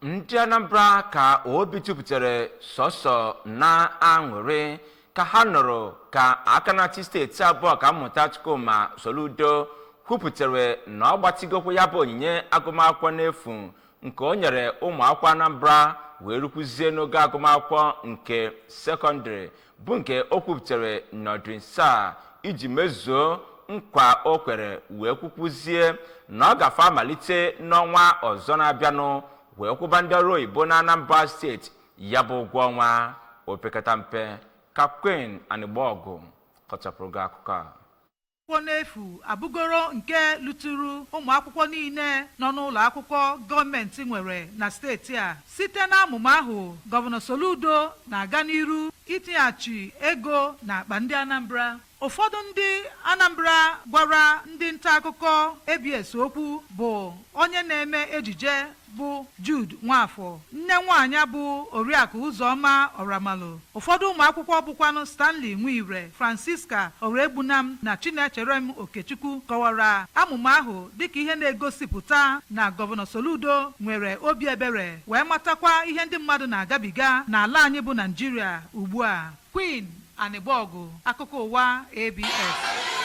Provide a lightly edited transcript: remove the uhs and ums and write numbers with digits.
Ndị Anambra ka obi jupụtara sọsọ na aṅụrị ka ha nụrụ ka aka na-achị steeti a bụ Ọkammụta Chukwuma Soludo kwupụtara na ọ gbatigokwa ya bụ onyinye agụmakwụkwọ n'efu nke o nyere ụmụ akwụkwọ Anambra wee rukwuzie n'ogo agụmakwụkwọ nke sekọndịrị, bụ nke o kwupụtara n'ọdịnso a iji mezuo nkwa o kwere, wee kwukwuzie na ọ gafe amalite n'ọnwa ọzọ na-abịanụ wee kwụba ndị ọrụ oyibo na Anambra Steeti ya bụ ụgwọ ọnwa opekata mpe. Ka Queen Anịgbọgụ kọchapụrụ gị akụkọ a. Akwụkwọ n'efu abụgoro nke luturu ụmụ akwụkwọ niile nọ n'ụlọ akwụkwọ gọọmenti nwere na steeti a. Site n'amụma ahụ, Gọvanọ Soludo na-aga n'iru itinyeghachi ego n'akpa ndị Anambra. Ụfọdụ ndị Anambra gwara ndị nta akụkọ ABS okwu bụ onye na-eme ejije bụ Jude Nwafọ, nne nwaanyị bụ Oriakụ Ụzọma Ọramalụ, ụfọdụ ụmụ akwụkwọ bụkwanụ Stanley Nwire, Francisca Oruegbunam na Chinecherem Okechukwu kọwara amụma ahụ dịka ihe na-egosipụta na Gọvanọ Soludo nwere obi ebere wee matakwa ihe ndị mmadụ na-agabiga n'ala anyị bụ Naijiria ugbu a. Queen Anịgbọgụ, akụkọ ụwa ABS.